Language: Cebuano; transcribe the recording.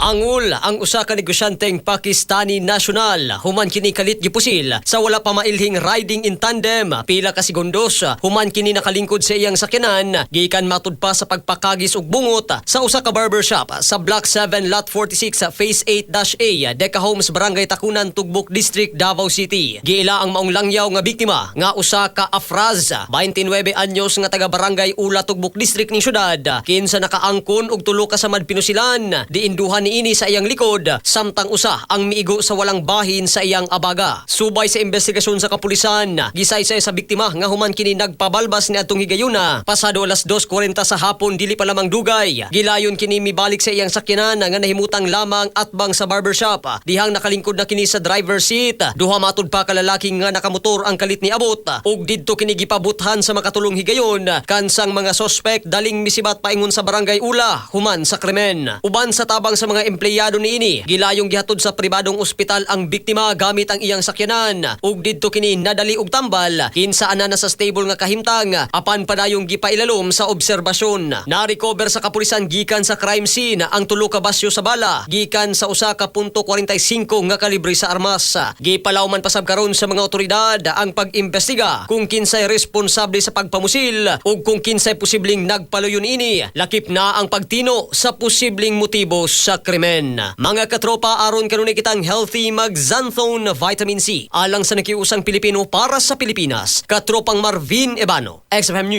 Angol ang usa ka negosyanteng Pakistani national human kini kalit gipusil sa wala pa mailhing riding in tandem pila ka segundos human kini nakalingkod sa iyang sakyanan gikan matud pa sa pagpakagis og bungot sa usa ka barbershop sa Block 7, Lot 46, Phase 8-A, Deca Homes, Barangay Tacunan, Tugbok District, Davao City. Giila ang maong langyaw nga biktima nga usa ka Afraz, 29 anyos, nga taga Barangay Ula, Tugbok District ning syudad, kinsa nakaangkon og tulo ka samad pinusilan diin duha niini sa iyang likod samtang usa ang miigo sa walang bahin sa iyang abaga. Subay sa investigasyon sa kapulisan, gisaysay sa biktima nga human kini nagpabalbas ni adtong higayuna pasado alas 2:40 sa hapon, dili pa lamang dugay, gilayon kini mibalik sa iyang sakyanan nga nahimutang lamang atbang sa barbershop. Dihang nakalingkod na kini sa driver seat, duha matud pa ka lalaki nga nakamotor ang kalit ni abot ug didto kini gipabuthan sa makatulong higayon kansang mga sospek daling misibat paingon sa Barangay Ula human sa krimen. Uban sa tabang sa mga empleyado niini, gilayong gihatod sa pribadong ospital ang biktima gamit ang iyang sakyanan ug didto kini nadali og tambal, kinsa ana na sa stable nga kahimtang apan padayong gipailalom sa obserbasyon. Na-recover sa kapulisan gikan sa crime scene ang tulo ka basyo sa bala gikan sa usa ka .45 nga kalibre sa armas. Gipalawman pasab karon sa mga otoridad ang pag-imbestiga kung kinsay responsable sa pagpamusil ug kung kinsay posibleng nagpaluyon ini, lakip na ang pagtino sa posibleng motibo sa krimen. Mga katropa, aron kanunay kitang healthy, mag-Xanthone Vitamin C. Alang sa nakiusang Pilipino, para sa Pilipinas, Katropang Marvin Ebano, XFM News.